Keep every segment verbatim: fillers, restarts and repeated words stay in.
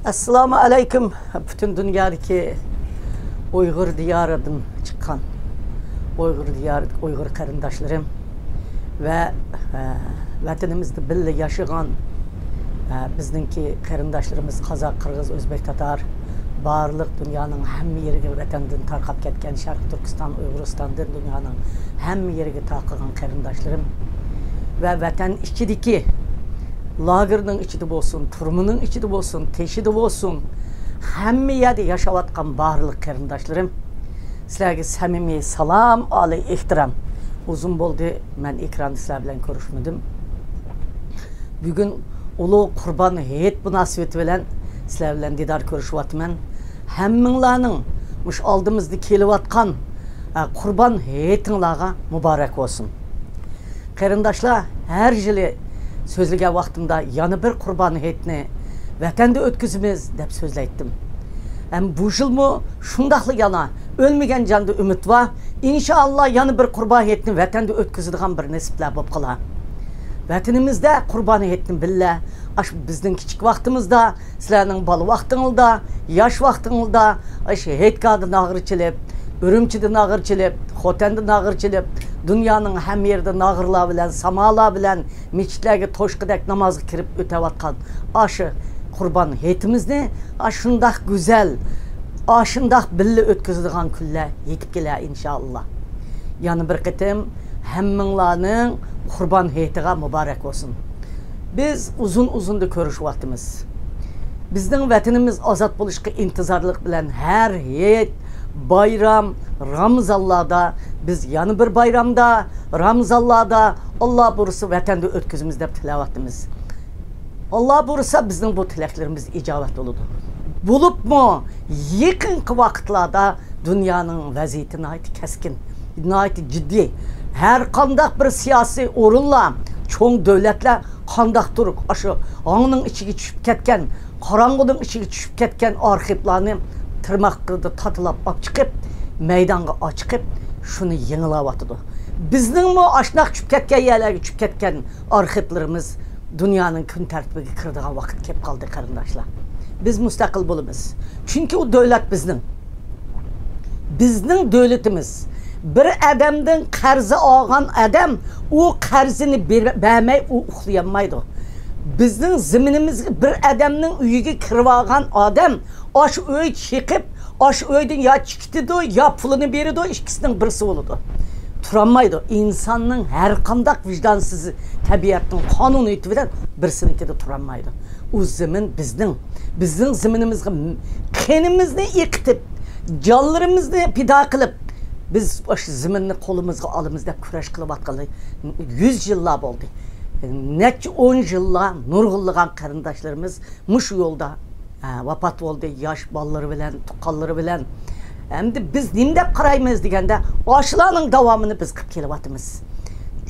ئەسسالامۇ ئەلەيكۇم، پۈتۈن دۇنيادىكى ئۇيغۇر دىيارىدىن چىققان ئۇيغۇر دىيارىدىكى ئۇيغۇر قېرىنداشلىرىم ۋە، ئە، ۋەتىنىمىزدە بىللە ياشىغان، ئە، بىزنىڭكى قېرىنداشلىرىمىز قازاق، قىرغىز، ئۆزبېك، تاتار، بارلىق دۇنيانىڭ ھەممە يېرىگە ۋەتەندىن تارقاپ كەتكەن شەرقىي تۈركىستان، ئۇيغۇرىستاندىن دۇنيانىڭ ھەممە يېرىگە تارقىغان قېرىنداشلىرىم ۋە ۋەتەن ئىچىدىكى لاگېرنىڭ ئىچىدە بولسۇن، تۈرمىنىڭ ئىچىدە بولسۇن، تېشىدا بولسۇن، ھەممە يەردە ياشاۋاتقان بارلىق قېرىنداشلىرىم، سىلەرگە سەمىمىي سالام، ئالىي ئېھتىرام. ئۇزۇن بولدى، مەن ئېكراندا سىلەر بىلەن كۆرۈشمىدىم. بۈگۈن ئۇلۇغ قۇربان ھېيت مۇناسىۋىتى بىلەن سىلەر بىلەن دىدار كۆرۈشۈۋاتىمەن. ھەممىڭلارنىڭ مۇشۇ ئالدىمىزدا كېلىۋاتقان، ئە، قۇربان ھېيتىڭلارغا مۇبارەك بولسۇن. قېرىنداشلار، ھەر يىلى سۆزلىگەن ۋاقتىمدا يەنە بىر قۇربان ھېيتنى ۋەتەندە ئۆتكۈزىمىز دەپ سۆزلەيتتىم. ھەم بۇ يىلمۇ شۇنداقلا يەنە ئۆلمىگەن جاندا ئۈمىد بار. ئىنشائاللا، يەنە بىر قۇربان ھېيتنى ۋەتەندە ئۆتكۈزىدىغان بىر نېسىپلەر بولۇپ قالار. ۋەتىنىمىزدە قۇربان ھېيتنى بىللە، ئاشۇ بىزنىڭ كىچىك ۋاقتىمىزدا، سىلەرنىڭ بالا ۋاقتىڭلاردا، ياش ۋاقتىڭلاردا، ئاشۇ ھېيتگاھدا ناغرا چېلىپ، ئۈرۈمچىدە ناغرا چېلىپ، خوتەندە ناغرا چېلىپ، دۇنيانىڭ ھەممە يېرىدە ناغرىلار بىلەن، سامالار بىلەن، مېچىتلەرگە توشقىدەك نامازغا كىرىپ ئۆتەۋاتقان ئاشۇ قۇربان ھېيتىمىزنى ئاشۇنداق گۈزەل، ئاشۇنداق بىللە ئۆتكۈزىدىغان كۈنلەر يېتىپ كېلەر، ئىنشائاللا. يەنە بىر قېتىم ھەممىڭلارنىڭ قۇربان ھېيتىغا مۇبارەك بولسۇن. بىز ئۇزۇن-ئۇزۇندىن كۆرۈشۈۋاتىمىز. بىزنىڭ ۋەتىنىمىز ئازاد بولۇشقا ئىنتىزارلىق بىلەن ھەر ھېيت، بايرام، رامىزانلاردا، بىز يەنە بىر بايرامدا، رامىزانلاردا، ئاللا بۇيرۇسا ۋەتەندە ئۆتكۈزىمىز دەپ تىلەۋاتىمىز. ئاللا بۇيرۇسا بىزنىڭ بۇ تىلەكلىرىمىز ئىجابەت بولىدۇ. بولۇپمۇ يېقىنقى ۋاقىتلاردا دۇنيانىڭ ۋەزىيىتى ناھايىتى كەسكىن، ناھايىتى جىددىي. ھەر قانداق بىر سىياسىي ئورۇنلار، چوڭ دۆلەتلەر قانداقتۇر ئاشۇ ھاڭنىڭ ئىچىگە چۈشۈپ كەتكەن، قاراڭغۇنىڭ ئىچىگە چۈشۈپ كەتكەن ئارخىپلارنى تىرماقلىرىدا تاتىلاپ ئاپ چىقىپ، مەيدانغا ئاچىقىپ، شۇنى يېڭىلاۋاتىدۇ. بىزنىڭمۇ ئاشۇنداق چۈشۈپ كەتكەن يەرلەرگە چۈشۈپ كەتكەن ئارخىپلىرىمىز دۇنيانىڭ كۈن تەرتىپىگە كىرىدىغان ۋاقىت كېلىپ قالدى، قېرىنداشلار. بىز مۇستەقىل بولىمىز. چۈنكى ئۇ دۆلەت بىزنىڭ. بىزنىڭ دۆلىتىمىز. بىر ئادەمدىن قەرز ئالغان ئادەم ئۇ قەرزىنى بېر-، بەرمەي ئۇ ئۇخلىيالمايدۇ. بىزنىڭ زېمىنىمىزگە بىر ئادەمنىڭ ئۆيىگە كىرىۋالغان ئادەم ئاشۇ ئۆي چېقىپ، ئاشۇ ئۆيدىن يا چىقىتىدۇ، يا پۇلىنى بېرىدۇ، ئىككىسىنىڭ بىرسى بولىدۇ. تۇرالمايدۇ. ئىنساننىڭ ھەر قانداق ۋىجدانسىز تەبىئەتنىڭ قانۇنىيىتى بىلەن بىرسىنىڭكىدە تۇرالمايدۇ. ئۇ زېمىن بىزنىڭ. بىزنىڭ زېمىنىمىزغا قېنىمىزنى ئېقىتىپ، جانلىرىمىزنى پىدا قىلىپ، بىز ئاشۇ زېمىننى قولىمىزغا ئالىمىز دەپ كۈرەش قىلىۋاتقىلى يۈز يىللار بولدى. نەچچە ئون يىللار نۇرغۇنلىغان قېرىنداشلىرىمىز مۇشۇ يولدا، ھە، ۋاپات بولدى، ياش بالىلىرى بىلەن، تۇغقانلىرى بىلەن. ئەمدى بىز نېمە دەپ قارايمىز دېگەندە، ئاشۇلارنىڭ داۋامىنى بىز قىلىپ كېلىۋاتىمىز.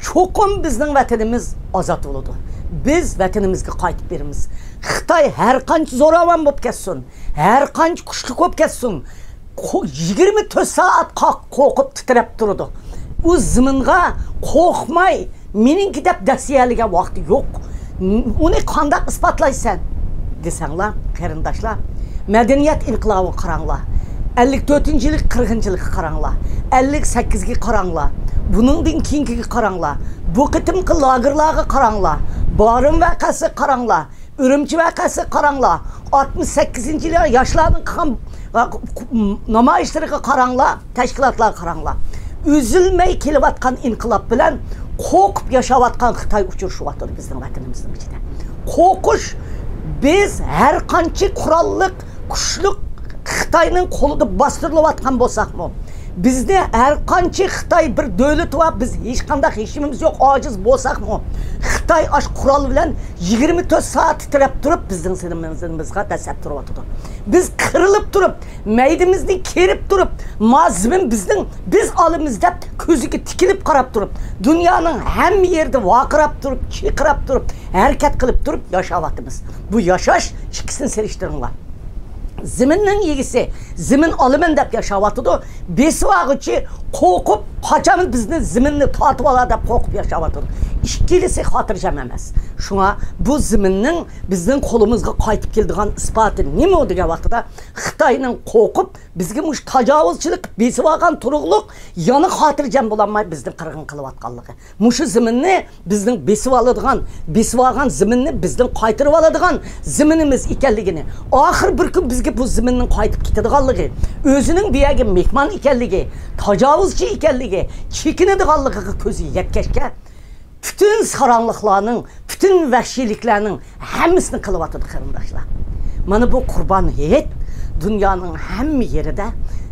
چوقۇم بىزنىڭ ۋەتىنىمىز ئازاد بولىدۇ. بىز ۋەتىنىمىزگە قايتىپ بېرىمىز. خىتاي ھەر قانچە زوراۋان بولۇپ كەتسۇن، ھەر قانچە كۈچلۈك بولۇپ كەتسۇن، قو-، يىگىرمە تۆت سائەت قا-، قورقۇپ تىترەپ تۇرىدۇ. ئۇ زېمىنغا قورقماي، مېنىڭكى دەپ دەسسىيەلىگەن ۋاقتى يوق. ئۇنى قانداق ئىسپاتلايسەن؟ دېسەڭلار، قېرىنداشلار، مەدەنىيەت ئىنقىلابىغا قاراڭلار. ئەللىك تۆتىنچى يىلى قىرغىنچىلىققا قاراڭلار. ئەللىك سەككىزگە قاراڭلار. بۇنىڭدىن كېيىنكىگە قاراڭلار. بۇ قېتىمقى لاگېرلارغا قاراڭلار. بارىن ۋەقەسىگە قاراڭلار. ئۈرۈمچى ۋەقەسىگە قاراڭلار. ئاتمىش سەككىزىنچى يىلى ياشلارنىڭ قىلغان، ئا، نامايىشلىرىغا قاراڭلار، تەشكىلاتلارغا قاراڭلار. ئۈزۈلمەي كېلىۋاتقان ئىنقىلاب بىلەن قورقۇپ ياشاۋاتقان خىتاي ئۇچرىشىۋاتىدۇ بىزنىڭ ۋەتىنىمىزنىڭ ئىچىدە. قورقۇش، بىز ھەر قانچە قوراللىق، كۈچلۈك خىتاينىڭ قولىدا باستۇرۇلۇۋاتقان بولساقمۇ، بىزنى ھەر قانچە خىتاي بىر دۆلىتى بار، بىز ھېچقانداق ھېچنېمىمىز يوق، ئاجىز بولساقمۇ، خىتاي ئاشۇ قورال بىلەن يىگىرمە تۆت سائەت تىترەپ تۇرۇپ، بىزنىڭ زېمىنىمىزغا دەسسەپ تۇرۇۋاتىدۇ. بىز قىرىلىپ تۇرۇپ، مەيدىمىزنى كېرىپ تۇرۇپ، ما زېمىن بىزنىڭ، بىز ئالىمىز دەپ كۆزىگە تىكىلىپ قاراپ تۇرۇپ، دۇنيانىڭ ھەممە يېرىدە ۋارقىراپ تۇرۇپ، چىرقىراپ تۇرۇپ، ھەرىكەت قىلىپ تۇرۇپ ياشاۋاتىمىز. بۇ ياشاش ئىككىسىنى سېلىشتۇرۇڭلار. زېمىننىڭ ئىگىسى، زېمىن ئالىمەن دەپ ياشاۋاتىدۇ. بېسىۋالغۇچى قورقۇپ، قاچان بىزنى زېمىننى تارتىۋالار دەپ قورقۇپ ياشاۋاتىدۇ. ئىككىلىسى خاتىرجەم ئەمەس. شۇڭا بۇ زېمىننىڭ بىزنىڭ قولىمىزغا قايتىپ كېلىدىغان ئىسپاتى نېمە دېگەن ۋاقتىدا، خىتاينىڭ قورقۇپ، بىزگە مۇشۇ تاجاۋۇزچىلىق بېسىۋالغان تۇرۇقلۇق يەنە خاتىرجەم بولالماي بىزنى قىرغىن قىلىۋاتقانلىقى. مۇشۇ زېمىننى بىزنىڭ بېسىۋالىدىغان، بېسىۋالغان زېمىننى بىزدىن قايتۇرۇۋالىدىغان زېمىنىمىز ئىكەنلىكىنى، ئاخىر بىر كۈن بىزگە بۇ زېمىننىڭ قايتىپ كېتىدىغانلىقى، ئۆزىنىڭ بۇ يەرگە مېھمان ئىكەنلىكى، تاجاۋۇزچى ئىكەنلىكى، چېكىنىدىغانلىقىغا كۆزى يەتكەچكە، پۈتۈن ساراڭلىقلارنىڭ، پۈتۈن ۋەھشىيلىكلەرنىڭ ھەممىسىنى قىلىۋاتىدۇ، قېرىنداشلار. مانا بۇ قۇربان ھېيت دۇنيانىڭ ھەممە يېرىدە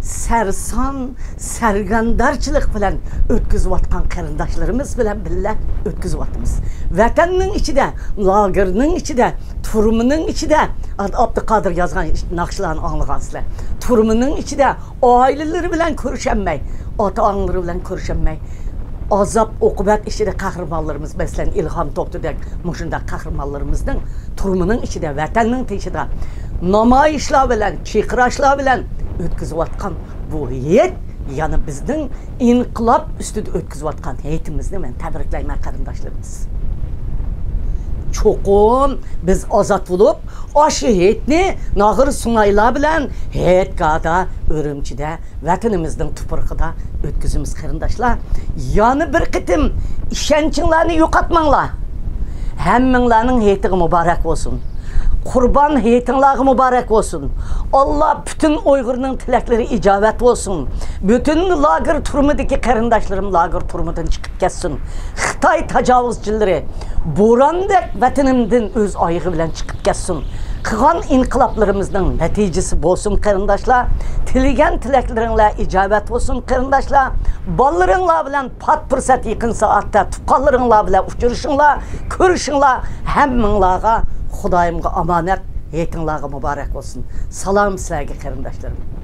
سەرسان، سەرگەردانچىلىق بىلەن ئۆتكۈزۈۋاتقان قېرىنداشلىرىمىز بىلەن بىللە ئۆتكۈزۈۋاتىمىز. ۋەتەننىڭ ئىچىدە، لاگېرنىڭ ئىچىدە، تۈرمىنىڭ ئىچىدە، ئابدۇقادىر يازغان ناخشىلارنى ئاڭلىغانسىلەر. تۈرمىنىڭ ئىچىدە ئائىلىلىرى بىلەن كۆرۈشەلمەي، ئاتا-ئانىلىرى بىلەن كۆرۈشەلمەي، ئازاب-ئوقۇبەت ئىچىدە قەھرىمانلىرىمىز، مەسىلەن، ئىلھام توختىدەك مۇشۇنداق قەھرىمانلىرىمىزنىڭ تۈرمىنىڭ ئىچىدە، ۋەتەننىڭ تېشىدا نامايىشلار بىلەن، چىرقىراشلار بىلەن ئۆتكۈزۈۋاتقان بۇ ھېيت يەنە بىزنىڭ ئىنقىلاب ئۈستىدە ئۆتكۈزۈۋاتقان ھېيتىمىزنى مەن تەبرىكلەيمەن، قېرىنداشلىرىمىز. چوقۇم بىز ئازاد بولۇپ، ئاشۇ ھېيتنى ناغرا سۇنايلار بىلەن ھېيتگاھدا، ئۈرۈمچىدە، ۋەتىنىمىزنىڭ تۇپرىقىدا ئۆتكۈزىمىز، قېرىنداشلار. يەنە بىر قېتىم ئىشەنچىڭلارنى يوقاتماڭلار. ھەممىڭلارنىڭ ھېيتىغا مۇبارەك بولسۇن. قۇربان ھېيتىڭلارغا مۇبارەك بولسۇن. ئاللا پۈتۈن ئۇيغۇرنىڭ تىلەكلىرى ئىجابەت بولسۇن. پۈتۈن لاگېر تۈرمىدىكى قېرىنداشلىرىم لاگېر تۈرمىدىن چىقىپ كەتسۇن. خىتاي تاجاۋۇزچىلىرى بوراندەك ۋەتىنىمدىن ئۆز ئايىغى بىلەن چىقىپ كەتسۇن. قىلغان ئىنقىلابلىرىمىزنىڭ نەتىجىسى بولسۇن، قېرىنداشلار. تىلىگەن تىلەكلىرىڭلار ئىجابەت بولسۇن، قېرىنداشلار. بالىلىرىڭلار بىلەن پات پۇرسەت يېقىن سائەتتە تۇغقانلىرىڭلار بىلەن ئۇچرىشىڭلار، كۆرۈشۈڭلار. ھەممىڭلارغا خۇدايىمغا ئامانەت، ھېيتىڭلارغا مۇبارەك بولسۇن. سالام سىلەرگە، قېرىنداشلىرىم.